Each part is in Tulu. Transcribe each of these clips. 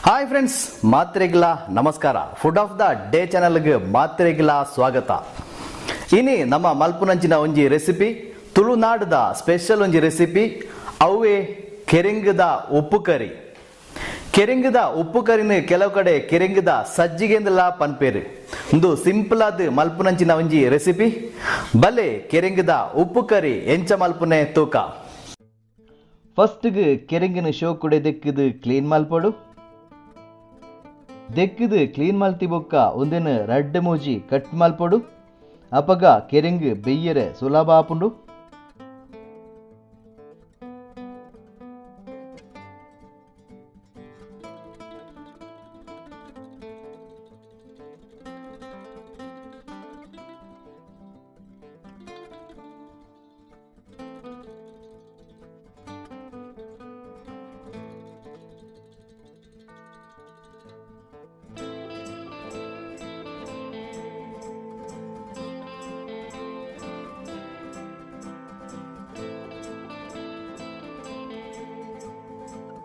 Hi friends, ಮಾತ್ರೆಗ್ಲ ನಮಸ್ಕಾರ. Food of the day ಚಾನಲ್ಗೆ ಮಾತ್ರೆಗ್ಲ ಸ್ವಾಗತ. ಇನಿ ನಮ್ಮ ಮಲ್ಪುನಂಚಿನ ಒಂಜಿ ರೆಸಿಪಿ, ತುಳುನಾಡದ ಸ್ಪೆಷಲ್ ಒಂಜಿ ರೆಸಿಪಿ, ಅವುವೆ ಕೆರಿಂಗದ ಉಪ್ಪು ಕರಿ. ಕೆರಿಂಗದ ಉಪ್ಪು ಕರಿನ ಕೆಲವು ಕಡೆ ಕೆರಿಂಗದ ಸಜ್ಜಿಗೆಂದಲ ಪನ್ಪೇರು. ಒಂದು ಸಿಂಪಲ್ ಆದ್ ಮಲ್ಪುನಂಚಿನ ಒಂಜಿ ರೆಸಿಪಿ. ಬಲೆ ಕೆರಿಂಗದ ಉಪ್ಪು ಕರಿ ಎಂಚ ಮಲ್ಪುನೆ ತೂಕ. ಫಸ್ಟ್ಗೆ ಕೆರಿಂಗಿನ ಶೋ ಕುಡೆ ದೆಕ್ಕಿದು ಕ್ಲೀನ್ ಮಲ್ಪೊಡು. ದೆಕ್ಕಿದು ಕ್ಲೀನ್ ಮಲ್ತಿ ಬೊಕ್ಕ ಒಂದಿನ ರಡ್ಡ್ ಮೂಜಿ ಕಟ್ ಮಲ್ಪೊಡು. ಅಪಗ ಕೆರಿಂಗ್ ಬೆಯ್ಯರೆ ಸುಲಭ ಆಪುಂಡು.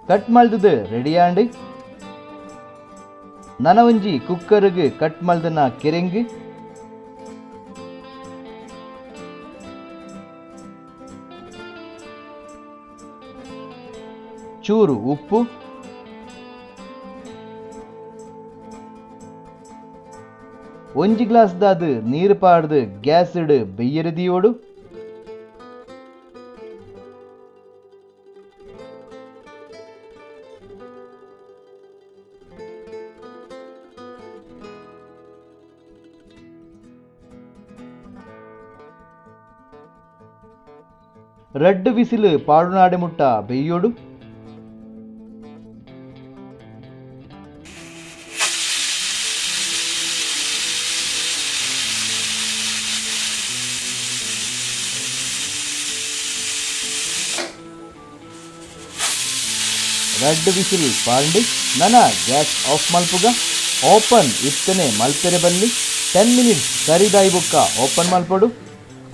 ಕಟ್ ಮಲ್ದದು ರೆಡಿ ಆಂಡ್. ನನ ಒಂಜಿ ಕುಕ್ಕರ್ಗ್ ಕಟ್ ಮಲ್ದನ ಕೆರೆಂಗ್, ಚೂರು ಉಪ್ಪು, ಒಂಜಿ ಗ್ಲಾಸ್ ದಾದ್ ನೀರು ಪಾಡ್ದು ಗ್ಯಾಸ್ ಇಡು ಬೆಯ್ಯರೆ ದಿಯೋಡು. ರಡ್ಡ್ ವಿಸಿಲು ಪಾಡುನಾಡೆ ಮುಟ್ಟ ಬೆಯ್ಯೋಡು. ರಡ್ಡ್ ವಿಸಿಲ್ ಪಾಂಡು ನನ ಗ್ಯಾಸ್ ಆಫ್ ಮಲ್ಪುಗ. ಓಪನ್ ಇತ್ತನೆ ಮಲ್ಪೆರೆ ಬಲ್ಲಿ. 10 ಮಿನಿಟ್ಸ್ ಕರಿದಾಯಿ ಬುಕ್ಕ ಓಪನ್ ಮಲ್ಪೊಡು.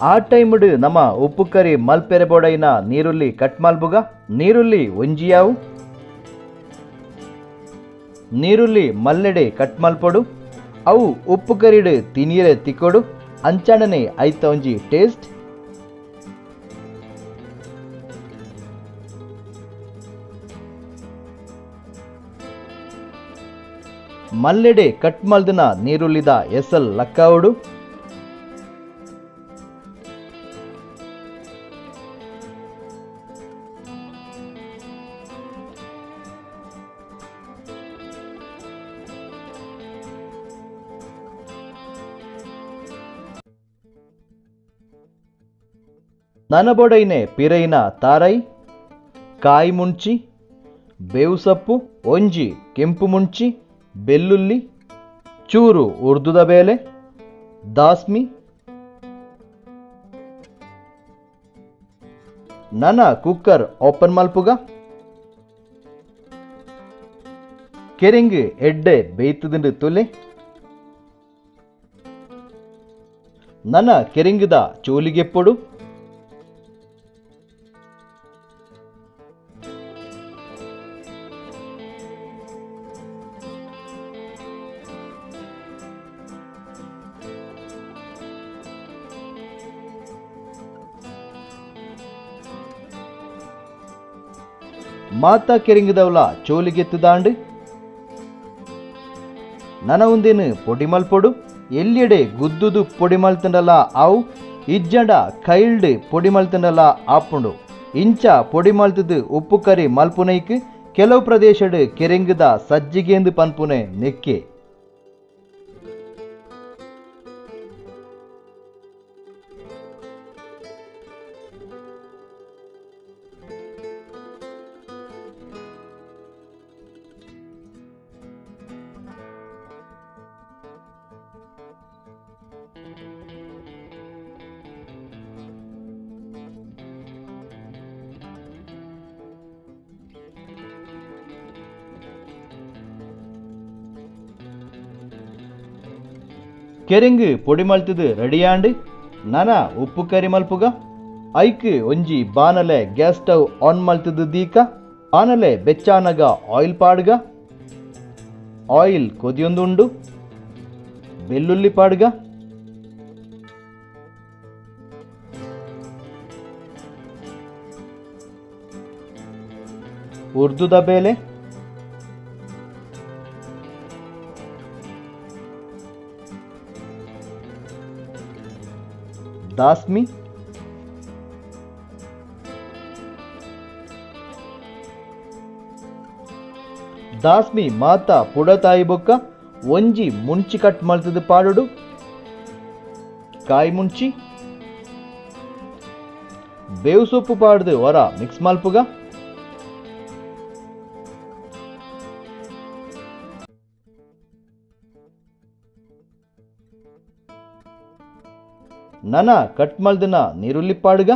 ಆ ಟೈಮ್ಡ್ ನಮ್ಮ ಉಪ್ಪು ಕರಿ ಮಲ್ಪೆರೆ ಬೋಡೈನ ನೀರುಳ್ಳಿ ಕಟ್ ಮಲ್ಪುಗ. ನೀರುಳ್ಳಿ ಒಂಜಿಯಾವು. ನೀರುಳ್ಳಿ ಮಲ್ಲೆಡೆ ಕಟ್ ಮಲ್ಪೊಡು. ಅವು ಉಪ್ಪು ಕರಿಡ್ ತಿನಿಯರೆ ತಿಕ್ಕೊಡು. ಅಂಚಾಣನೆ ಐತ ಒಂಜಿ ಟೇಸ್ಟ್. ಮಲ್ಲೆಡೆ ಕಟ್ ಮಲ್ದಿನ ನೀರುಳ್ಳಿದ ಎಸಲ್ ಲಕ್ಕಾವಡು. ನನಬೊಡೈನೆ ಪಿರೈನ ತಾರೈ, ಕಾಯಿ ಮುಂಚಿ, ಬೇವು ಸೊಪ್ಪು, ಒಂಜಿ ಕೆಂಪು ಮುಂಚಿ, ಬೆಳ್ಳುಳ್ಳಿ, ಚೂರು ಉರ್ದುದ ಬೇಲೆ, ದಾಸ್ಮಿ. ನನ ಕುಕ್ಕರ್ ಓಪನ್ ಮಲ್ಪುಗ. ಕೆರಿಂಗ್ ಎಡ್ಡೆ ಬೇಯ್ತದಿಂಡು ತುಲೆ. ನನ ಕೆರಿಂಗದ ಚೋಲಿಗೆಪ್ಪೊಡು. ಮಾತಾ ಕೆರಿಂಗದವಲ ಚೋಲಿಗೆತ್ತುದಾಂಡು. ನನ ಉಂದೇನು ಪೊಡಿ ಮಲ್ಪೊಡು. ಎಲ್ಯೆಡೆ ಗುದ್ದುದು ಪೊಡಿ ಮಲ್ತಂಡಲ ಆವು, ಇಜ್ಜಂಡ ಕೈಲ್ಡ್ ಪೊಡಿ ಮಲ್ತಂಡಲ ಆಪುಂಡು. ಇಂಚ ಪೊಡಿ ಮಲ್ತದು ಉಪ್ಪು ಕರಿ ಮಲ್ಪುನೈಕ್ ಕೆಲವು ಪ್ರದೇಶಡ್ ಕೆರಿಂಗದ ಸಜ್ಜಿಗೆಂದು ಪನ್ಪುನೆ ನೆಕ್ಕೆ. ಕೆರಿಂಗ್ ಪೊಡಿ ಮಲ್ತದು ರೆಡಿಯಾಂಡ್. ನನ ಉಪ್ಪು ಕರಿ ಮಲ್ಪುಗ. ಐಕ್ ಒಂಜಿ ಬಾನಲೆ gas stove on ಮಲ್ತದು ದೀಕ. ಬಾನಲೆ ಬೆಚ್ಚಾನಗ ಆಯಿಲ್ ಪಾಡ್ಗ. Oil ಕೊದಿಯೊಂದುಂಡು. ಬೆಳ್ಳುಳ್ಳಿ ಪಾಡ್ಗ. ಉರ್ದುದ ಬೇಲೆ. ದಾಸ್ಮಿ. ದಾಸ್ಮಿ ಮಾತಾ ಪುಡತಾಯಿ ಬೊಕ್ಕ ಒಂಜಿ ಮುಂಚಿ ಕಟ್ ಮಲ್ತದ ಪಾಡುಡು. ಕಾಯಿ ಮುಂಚಿ ಬೇವು ಸೊಪ್ಪು ಪಾಡ್ದು ಹೊರ ಮಿಕ್ಸ್ ಮಲ್ಪುಗ. ನನ ಕಟ್ ಮಲ್ದಿನ ನೀರುಳ್ಳಿ ಪಾಡುಗ.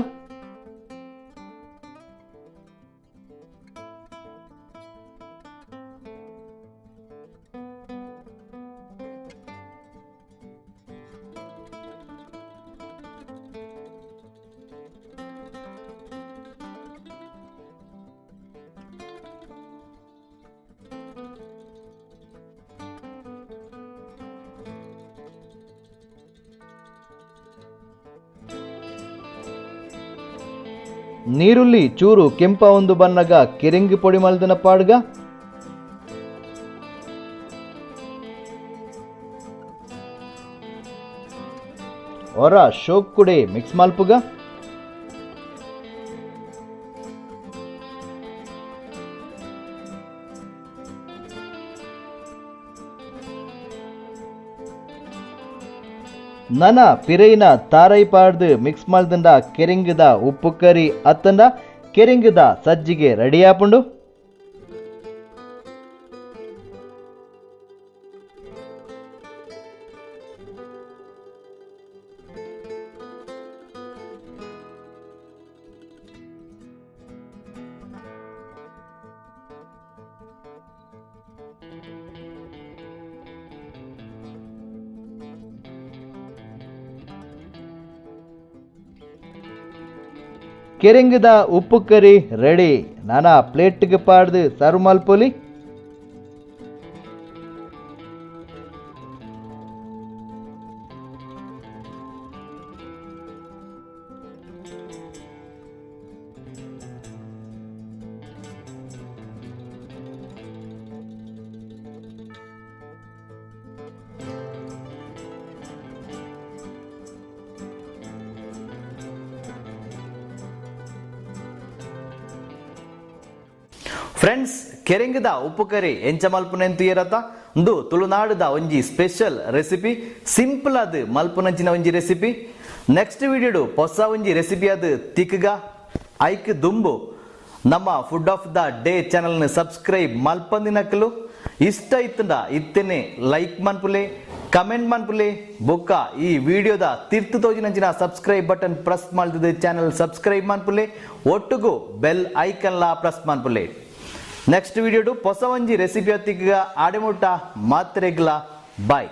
ನೀರುಳ್ಳಿ ಚೂರು ಕೆಂಪ ಒಂದು ಬನ್ನಗ ಕಿರಿಂಗಿ ಪೊಡಿ ಮಲ್ದಿನ ಪಾಡ್ಗ. ಹೊರ ಶೋಕ್ ಕುಡೆ ಮಿಕ್ಸ್ ಮಲ್ಪುಗ. ನನ ಪಿರೈನ ತಾರೈ ಪಾಡ್ದು ಮಿಕ್ಸ್ ಮಲ್ದಂಡ ಕೆರಿಂಗದ ಉಪ್ಪು ಕರಿ ಅತ್ತಂಡ ಕೆರಿಂಗದ ಸಜ್ಜಿಗೆ ರೆಡಿ ಆಪುಂಡು. ಕೆರಿಂಗದ ಉಪ್ಪು ಕರಿ ರೆಡಿ. ನಾನಾ ಪ್ಲೇಟ್ಗೆ ಪಾಡ್ದು ಸರ್ವ್ ಮಲ್ಪೊಲಿ. ಫ್ರೆಂಡ್ಸ್, ಕೆರಿಂಗದ ಉಪ್ಪು ಕರಿ ಎಂಚ ಮಲ್ಪುನೆಂತು ಏರತ ಉಂದು ತುಳುನಾಡುದ ಒಂಜಿ special recipe, simple ಅದು ಮಲ್ಪುನಂಚಿನ ಒಂಜಿ ರೆಸಿಪಿ. ನೆಕ್ಸ್ಟ್ ವಿಡಿಯೋಡು ಹೊಸ ಒಂಜಿ ರೆಸಿಪಿ ಅದು ತಿಕ್ಕಗ. ಐಕ್ ದುಂಬು ನಮ್ಮ food of the day ಚಾನಲ್ನ ಸಬ್ಸ್ಕ್ರೈಬ್ ಮಲ್ಪಂದಿನಕಲು ಇಷ್ಟ ಇತ್ತಂಡ ಇತ್ತನೆ ಲೈಕ್ ಮನ್ಪುಲೆ, ಕಮೆಂಟ್ ಮನ್ಪುಲೆ. ಬೊಕ್ಕ ಈ ವಿಡಿಯೋದ ತಿರ್ತು ತೋಜಿನಂಚಿನ subscribe button press ಮಲ್ತದ channel subscribe ಮನ್ಪುಲೆ, ಒಟ್ಟುಗು ಬೆಲ್ ಐಕನ್ಲಾ ಪ್ರೆಸ್ ಮನ್ಪುಲೆ. ನೆಕ್ಸ್ಟ್ ವಿಡಿಯೋಡು ಹೊಸ ಒಂಜಿ ರೆಸಿಪಿ ಅತ್ತಿಗ ಆಡೆಮುಟ್ಟ ಮಾತ್ರೆಗ್ಲ ಬಾಯ್.